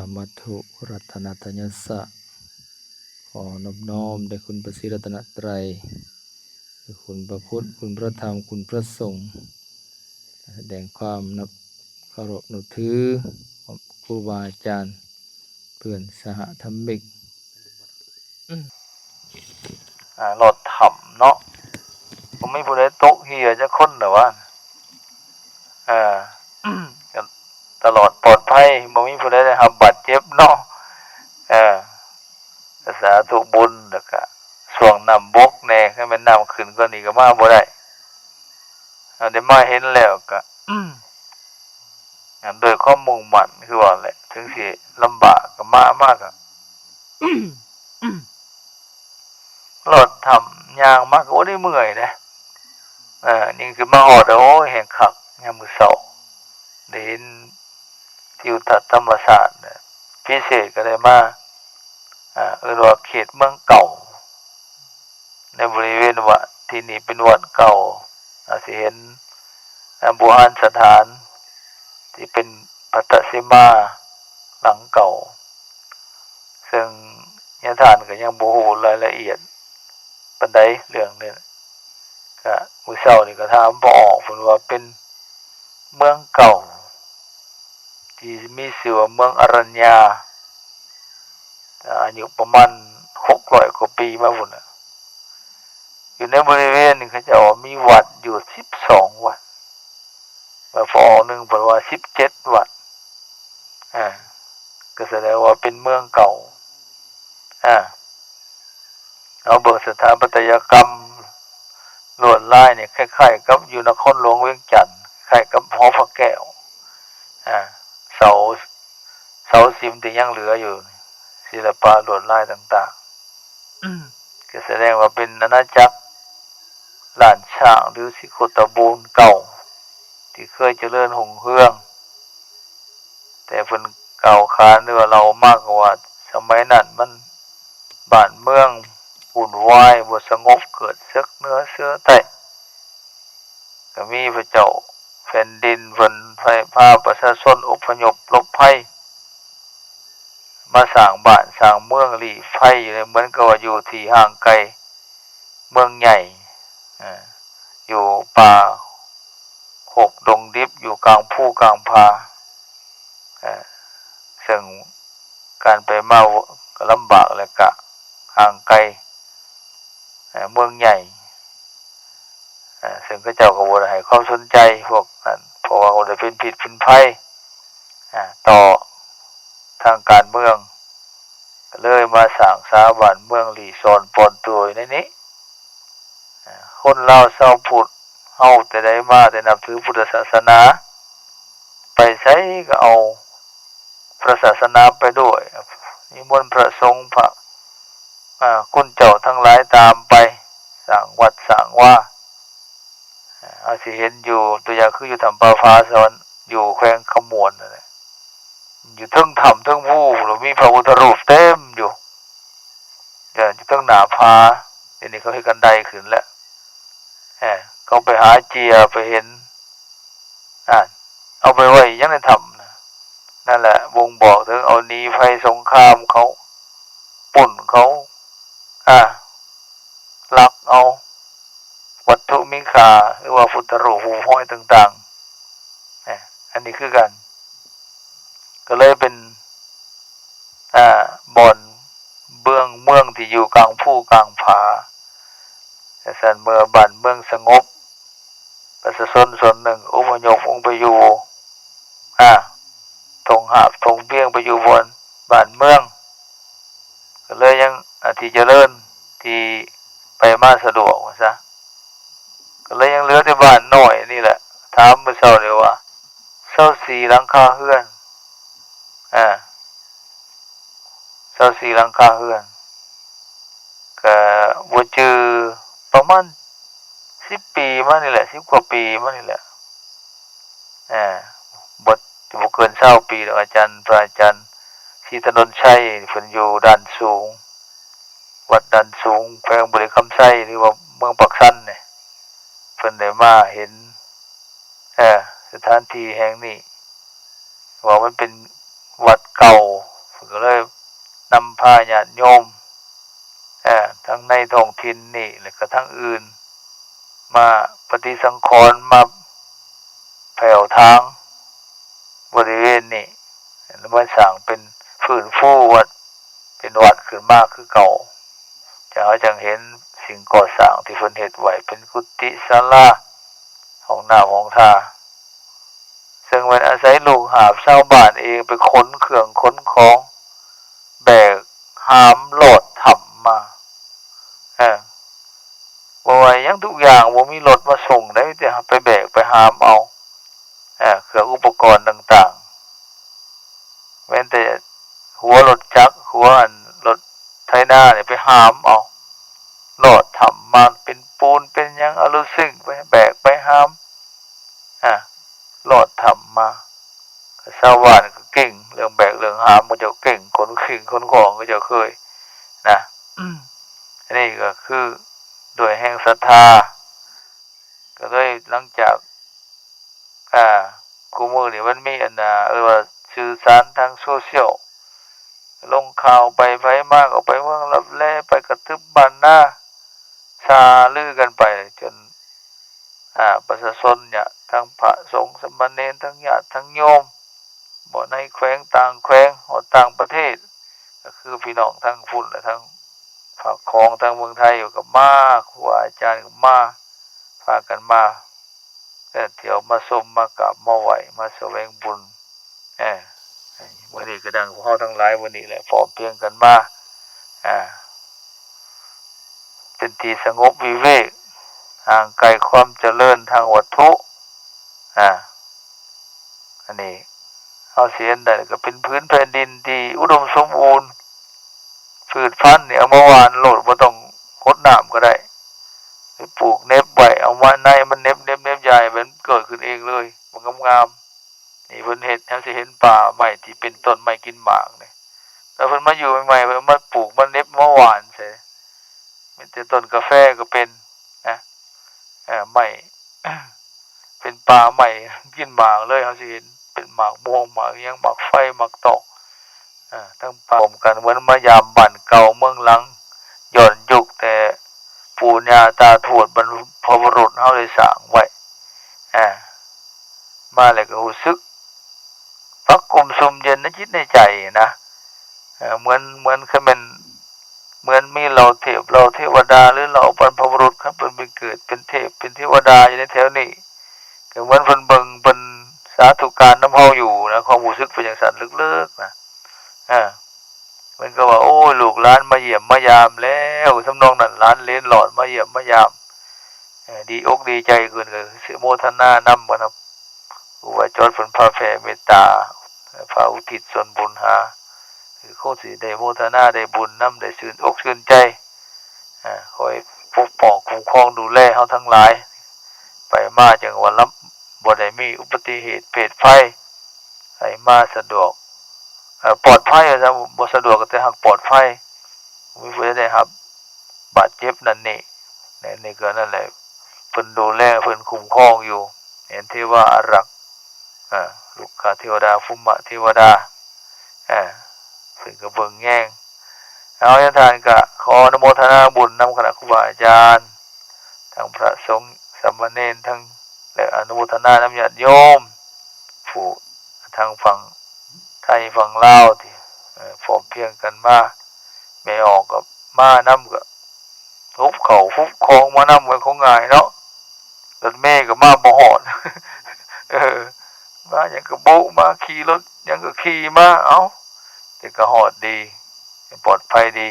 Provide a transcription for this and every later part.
ນະມະທຸລັດຕະນະຕະຍັດສະ ຂໍນອບນ້ອມແດ່ຄຸນພະສີລັດຕະນະໄຕ ຄືຄຸນພະພຸດ ຄຸນພະທຳ ຄຸນພະສົງ ສະແດງຄວາມນັບ ເຄົາລົບນັບຖືຄູບາອາຈານ ເພື່ອນສະຫະທຳມິກ. ອາ ລອດຖ້ຳເນາະ ບໍ່ມີຜູ້ໃດຕົກເຫື່ອຈັກຄົນດອກວ່າ ເອີ ກໍຕະຫຼອດປອດໄພ ບໍ່ມີຜູ້ໃດໄດ້ຮັບບາດເຈັບເນາະ ເອີ ກໍສາທຸບຸນ ແລ້ວກະຊ່ວງນ້ຳບົກແດ່ ຄັນແມ່ນນ້ຳຂຶ້ນກວ່ານີ້ກໍມາບໍ່ໄດ້ ເຮົາໄດ້ມາເຫັນແລ້ວກໍ ອາ ດ້ວຍຄວາມມຸ່ງໝັ້ນຄືວ່າແຫຼະ ເຖິງຊິລຳບາກກໍມາ ມາກໍ ລອດຖ້ຳ ຍ່າງມາກໍບໍ່ໄດ້ເມື່ອຍເດ້ ເອີ ຍິ່ງຂຶ້ນມາຮອດ ໂອ້ຍ ແຮ່ງຄັກ ຍາມມື້ເຊົ້າ ໄດ້ເຫັນທິວທັດທຳມະຊາດ ພິເສດກໍໄດ້ມາ ເອີ້ນວ່າເຂດເມືອງເກົ່າ ໃນບໍລິເວນວັດ ທີ່ນີ້ເປັນວັດເກົ່າ ອາດຊິເຫັນ ອາ ບູຮານສະຖານ ທີ່ເປັນພັດທະສີມາຫຼັງເກົ່າ ເຊິ່ງຍາທ່ານກໍຍັງບໍ່ຮູ້ລາຍລະອຽດປານໃດເລື່ອງນີ້ ກະມື້ເຊົ້ານີ້ກໍຖາມພໍ່ອອກ ເພິ່ນວ່າເປັນເມືອງເກົ່າ ທີ່ມີຊື່ວ່າເມືອງອະລັນຍາ ອາຍຸປະມານຫົກຮ້ອຍກວ່າປີມາພຸ້ນນະ ຢູ່ໃນບໍລິເວນນີ້ເຂົາເຈົ້າມີວັດຢູ່ສິບສອງວັດ ແລະ ພໍ່ອອກໜຶ່ງເພິ່ນວ່າສິບເຈັດວັດ ອາ ກໍສະແດງວ່າເປັນເມືອງເກົ່າ ອາ ເຮົາເບິ່ງສະຖາປັດຕະຍະກຳລວດລາຍນີ້ ຄ້າຍໆກັບຢູ່ນະຄອນຫຼວງວຽງຈັນ ຄ້າຍກັບຫໍພະແກ້ວ ອາ ເສົາ ເສົາສິມທີ່ຍັງເຫຼືອຢູ່ ສິລະປະລວດລາຍຕ່າງໆ ກໍສະແດງວ່າເປັນອານາຈັກລ້ານຊ້າງ ຫຼື ສິໂຄຕະບູນເກົ່າ ທີ່ເຄີຍຈະເລີນຮຸ່ງເຮືອງ ແຕ່ເພິ່ນກ່າວຂານ ຫຼືວ່າເລົ່າມາກໍວ່າ ສະໄໝນັ້ນມັນບ້ານເມືອງວຸ່ນວາຍ ບໍ່ສະຫງົບ ເກີດເສິກເໜືອເສືອໃຕ້ ກໍມີພະເຈົ້າແຜ່ນດິນເພິ່ນໄດ້ພາປະຊາຊົນອົບພະຍົບຫຼົບໄພ ມາສ້າງບ້ານສ້າງເມືອງລີ້ໄພຢູ່ໃນ ເໝືອນກັບວ່າຢູ່ທີ່ຫ່າງໄກເມືອງໃຫຍ່ ເອີ ຢູ່ປ່າຮົກດົງດິບ ຢູ່ກາງພູກາງຜາ ເອີ ເຊິ່ງການໄປມາກໍລຳບາກ ແລະ ກະຫ່າງໄກ ເອີ ເມືອງໃຫຍ່ ເຊິ່ງເຂົາເຈົ້າກໍບໍ່ໄດ້ໃຫ້ຄວາມສົນໃຈພວກນັ້ນ ເພາະວ່າບໍ່ໄດ້ເປັນພິດເປັນໄພ ອາ ຕໍ່ທາງການເມືອງ ກໍເລີຍມາສ້າງສາບ້ານເມືອງລີ້ຊ່ອນປ່ອນຕົວຢູ່ໃນນີ້. ອາ ຄົນລາວຊາວພຸດເຮົາແຕ່ໃດມາ ແຕ່ນັບຖືພຸດທະສາສະໜາ ໄປໃສກໍເອົາ ພະສາສະໜາໄປດ້ວຍ ນິມົນພະສົງ ພະ ອາ ຄຸນເຈົ້າທັງຫຼາຍຕາມໄປ ສ້າງວັດສ້າງວາ ອາ ເຮົາຊິເຫັນຢູ່ ຕົວຢ່າງຄືຢູ່ຖ້ຳປາຜາສະຫວັນ ຢູ່ແຂວງຄຳມ່ວນນັ້ນແຫຼະ ຢູ່ເທິງຖ້ຳເທິງພູ ມີພະພຸດທະຮູບເຕັມຢູ່ ຢູ່ເທິງໜ້າຜາ ດຽວນີ້ເຂົາເຮັດຄັນໄດຂຶ້ນແລ້ວ ເຂົາໄປຫາເຈຍ ໄປເຫັນ ອາ ເອົາໄປໄວ້ຫຍັງໃນຖ້ຳນະ ນັ້ນແຫຼະບົ່ງບອກເຖິງເອົາໜີໄພສົງຄາມເຂົາ ປຸ້ນເຂົາ ອາ ລັກເອົາວັດຖຸມີຄ່າ ຫຼືວ່າພຸດທະຮູບຮູບຮ້ອຍຕ່າງໆ ອາ ອັນນີ້ຄືກັນ ກໍເລີຍເປັນ ອາ ບ່ອນເມືອງ ເມືອງທີ່ຢູ່ກາງພູກາງຜາ ຈັ່ງຊັ້ນເມື່ອບ້ານເມືອງສະຫງົບ ປະຊາຊົນສ່ວນໜຶ່ງອົບພະຍົບລົງໄປຢູ່ ອາ ທົ່ງຫາບທົ່ງພຽງ ໄປຢູ່ບ່ອນບ້ານເມືອງ ກໍເລີຍຍັງ ອາ ທີ່ຈະເລີນ ທີ່ໄປມາສະດວກວ່າຊະ ກໍເລີຍຍັງເຫຼືອແຕ່ບ້ານນ້ອຍນີ້ແຫຼະ ຖາມມື້ເຊົ້ານີ້ວ່າຊາວສີ່ຫຼັງຄາເຮືອນ ອາ ຊາວສີ່ຫຼັງຄາເຮືອນ ກະບໍ່ຈື່ ປະມານສິບປີມານີ້ແຫຼະ ສິບກວ່າປີມານີ້ແຫຼະ ອາ ບໍ່ ບໍ່ເກີນຊາວປີດອກ ອາຈານ ພະອາຈານສີຖະໜົນໄຊ ເພິ່ນຢູ່ດ່ານສູງ ວັດດ່ານສູງ ແຂວງບໍລິຄຳໄຊ ຫຼືວ່າເມືອງປາກຊັນນີ້ ເພິ່ນໄດ້ມາເຫັນ ເອີ ສະຖານທີ່ແຫ່ງນີ້ ວ່າມັນເປັນວັດເກົ່າ ຍາດໂຍມ ເອີ ທັງໃນທ້ອງຖິ່ນນີ້ ແລະກະທາງອື່ນ ມາປະຕິສັງຂອນ ມາແຜ່ວທາງບໍລິເວນນີ້ ແລະມາສ້າງເປັນ ຟື້ນຟູວັດ ເປັນວັດຂຶ້ນມາຄືເກົ່າ. ຈະ ເຮົາຈັ່ງເຫັນສິ່ງກໍ່ສ້າງທີ່ເພິ່ນເຮັດໄວ້ ເປັນກຸຕິສາລາ ຫ້ອງນ້ຳຫ້ອງທ່າ ເຊິ່ງແມ່ນອາໄສລູກຫາບຊາວບ້ານເອງ ໄປຂົນເຄື່ອງຂົນຂອງ ແບກຫາມລອດຖ້ຳມາ ເອີ ບໍ່ວ່າຫຍັງທຸກຢ່າງ ບໍ່ມີລົດມາສົ່ງໃດ ມີແຕ່ໄປແບກໄປຫາມເອົາ ເອີ ເຄື່ອງອຸປະກອນຕ່າງໆ ແມ່ນແຕ່ຫົວລົດຈັກ ຫົວອັນລົດໄຖນານີ້ໄປຫາມເອົາ ລອດຖ້ຳມາ ເປັນປູນເປັນຫຍັງ ເອົາລົດຊິງໄປແບກໄປຫາມ ອາ ລອດຖ້ຳມາ. ຊາວບ້ານກໍເກັ່ງເລື່ອງແບກເລື່ອງຫາມ ເຂົາເຈົ້າເກັ່ງ ຂົນເຄື່ອງຂົນຂອງ ເຂົາເຈົ້າເຄີຍນະ. ອັນນີ້ກໍຄືດ້ວຍແຮງສັດທາ ກໍເລີຍຫຼັງຈາກ ອາ ຄູ່ມື້ນີ້ມັນມີອັນ ເອີ້ນວ່າສື່ສານທາງໂຊຊຽວ ລົງຂ່າວໄປ ໃຜມາກໍໄປເມືອງລັບແລ ໄປກະຕຶບບ້ານນາ ຊ່າລືກັນໄປ ຈົນ ອາ ປະຊາຊົນ ຍະ ທັງພະສົງສາມະເນນ ທັງຍາດທັງໂຍມ ບໍ່ໃນແຂວງຕ່າງແຂວງ ຮອດຕ່າງປະເທດ ກໍຄືພີ່ນ້ອງທາງພຸ້ນ ແລະ ທາງພາກຂອງທາງເມືອງໄທກໍມາ ຄູອາຈານກໍມາ ພາກັນມາ ເອີ ທ່ຽວມາຊົມ ມາກາບມາໄຫວ້ ມາສະແຫວງບຸນ. ເອີ ມື້ນີ້ກໍດັ່ງພວກເຮົາທັງຫຼາຍມື້ນີ້ແຫຼະ ພ້ອມພຽງກັນມາ ອາ ເປັນທີ່ສະຫງົບວິເວກ ຫ່າງໄກຄວາມຈະເລີນທາງວັດຖຸ ອາ ອັນນີ້ເຮົາຊິເຫັນໄດ້ ກໍເປັນຜືນແຜ່ນດິນທີ່ອຸດົມສົມບູນ ພືດພັນນີ້ເອົາມາຫວ່ານໂລດ ບໍ່ຕ້ອງຫົດນ້ຳກໍໄດ້ ໄປປູກເໜັບໄວ້ ເອົາມາໃນມັນເໜັບໆໆ ຢາຍໄປ ມັນເກີດຂຶ້ນເອງເລີຍ ມັນງາມໆ. ນີ້ເພິ່ນເຮັດໃຫ້ເຮົາຊິເຫັນປ່າໄມ້ທີ່ເປັນຕົ້ນໄມ້ກິນໝາກນີ້ ແລ້ວເພິ່ນມາຢູ່ໃໝ່ໆ ເພິ່ນເອົາມາປູກ ມາເໜັບ ມາຫວ່ານໃສ່ ມີແຕ່ຕົ້ນກາແຟກໍເປັນນະ ເອີ ໄມ້ ເປັນປ່າໄມ້ກິນໝາກເລີຍ ເຮົາຊິເຫັນເປັນໝາກມ່ວງ ໝາກຫຍັງ ໝາກໄຟ ໝາກຕອກ ເອີ ທັງປ່າ ພ້ອມກັນ ເໝືອນມາຢາມບ້ານເກົ່າເມືອງຫຼັງ ຍ້ອນຍຸກແຕ່ປູ່ຍ່າຕາທວດ ບັນພະບຸລຸດເຮົາໄດ້ສ້າງໄວ້ ອາ ມາແລ້ວກໍຮູ້ສຶກ ພັກກຸມຊຸ່ມເຢັນໃນຈິດໃນໃຈນະ ເອີ ເໝືອນ ເໝືອນຄືແມ່ນ ເໝືອນມີເຫຼົ່າເທບເຫຼົ່າເທວະດາ ຫຼືເຫຼົ່າບັນພະບຸລຸດ ຄັນເພິ່ນໄປເກີດເປັນເທບເປັນເທວະດາຢູ່ໃນແຖວນີ້ ກໍເໝືອນເພິ່ນເບິ່ງ ເພິ່ນສາທຸການນຳເຮົາຢູ່ນະ ຄວາມຮູ້ສຶກເປັນຈັ່ງຊັ້ນເລິກໆນະ ເອີ ເພິ່ນກໍວ່າ ໂອ້ຍ ລູກຫຼານມາຢ້ຽມມາຢາມແລ້ວ ທຳນອງນັ້ນ ຫຼານເຫຼນຫຼອດມາຢ້ຽມມາຢາມ ເອີ ດີອົກດີໃຈຂຶ້ນ ກໍຊິໂມທະນານຳກັນນະ ຄູບາຈອດເພິ່ນພາແຜ່ເມດຕາ ພາອຸທິດສ່ວນບຸນຫາ ຄືຄົງຊິໄດ້ໂມທະນາໄດ້ບຸນນຳ ໄດ້ຊື່ນອົກຊື່ນໃຈ ອາ ຄອຍປົກປ້ອງຄຸ້ມຄອງດູແລເຮົາທັງຫຼາຍ ໄປມາຈັ່ງວ່າລຳ ບໍ່ໄດ້ມີອຸບັດຕິເຫດເພດໄພ ໄປມາສະດວກ ເອີ ປອດໄພ ວ່າຊັ້ນ ບໍ່ສະດວກກໍແຕ່ຫາກປອດໄພ ບໍ່ມີຜູ້ໃດໄດ້ຮັບບາດເຈັບນັ້ນນີ້ ແລະ ນີ້ກໍນັ້ນແຫຼະ ເພິ່ນດູແລ ເພິ່ນຄຸ້ມຄອງຢູ່ ເຫັນເທວາອາລັກ ເອີ ລຸກຂະເທວະດາ ພູມະເທວະດາ ເອີ ເພິ່ນກໍເບິ່ງແຍງ ເອົາ ຍາທ່ານກໍຂໍອະນຸໂມທະນາບຸນນຳຄະນະຄູບາອາຈານ ທັງພະສົງສາມະເນນ ທັງ ແລະ ອະນຸໂມທະນານຳຍາດໂຍມ ຜູ້ທາງຝັ່ງໄທຝັ່ງລາວທີ່ ເອີ ພ້ອມພຽງກັນມາ ແມ່ອອກກໍມານຳ ກໍຮຸບເຂົ້າຮຸບຂອງມານຳ ມັນຄົງງ່າຍເນາະ ລົດເມກໍມາບໍ່ຮອດ ເອີ ມາຫຍັງກໍໂບະມາ ຂີ່ລົດຫຍັງກໍຂີ່ມາ ເອົ້າ ແຕ່ກໍຮອດດີ ປອດໄພດີ.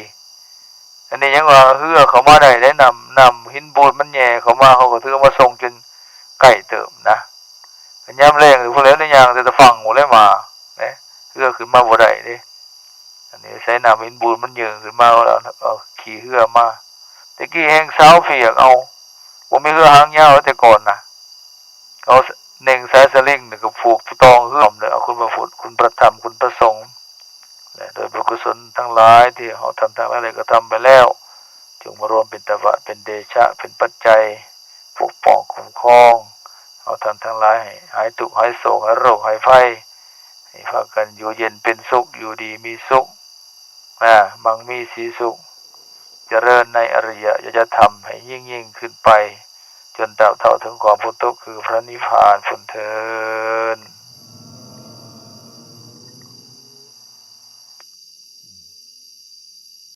ອັນນີ້ຍັງວ່າເຮືອເຂົ້າມາໄດ້ເດ້ ນ້ຳ ນ້ຳຫີນບູນມັນແຍ່ເຂົ້າມາ ເຂົາກໍຖືເອົາມາສົ່ງຈົນໃກ້ເຕີບນະ. ຍາມແລ້ງພຸ້ນແຫຼະ ໄດ້ຍ່າງແຕ່ຕະຝັ່ງພຸ້ນແຫຼະມາ ເນ ເຮືອຂຶ້ນມາບໍ່ໄດ້ເດ້. ອັນນີ້ໃສ່ນ້ຳຫີນບູນມັນຍື່ນຂຶ້ນມາແລ້ວ ເອົາຂີ່ເຮືອມາ. ແຕ່ກີ້ແຮ່ງຊາວພຽກເອົາ ບໍ່ມີເຮືອຫາງຍາວແຕ່ກ່ອນນະ. ເອົາເໜັງສາຍສະລິງນີ້ກໍຜູກຕອງເຮືອເລີຍ ເອົາຄຸນພະພຸດ ຄຸນພະທຳ ຄຸນພະສົງ ແລະ ໂດຍບຸນກຸສົນທັງຫຼາຍທີ່ເຮົາທຳທັງຫຼາຍໄດ້ກະທຳໄປແລ້ວ ຈົ່ງມາລວມເປັນຕະບະ ເປັນເດຊະ ເປັນປັດໄຈ ປົກປ້ອງຄຸ້ມຄອງເຮົາທ່ານທັງຫຼາຍ ໃຫ້ຫາຍທຸກຫາຍໂສກ ຫາຍໂລກຫາຍໄພ ໃຫ້ພາກັນຢູ່ເຢັນເປັນສຸກ ຢູ່ດີມີສຸກ. ນາ ມັ່ງມີສີສຸກ ຈະເລີນໃນອະລິຍະສັດທຳໃຫ້ຍິ່ງໆຂຶ້ນໄປ ຈົນຕາບເທົ່າເຖິງຄວາມພົ້ນທຸກຄືພະນິບພານພຸ້ນເທີ້ນ.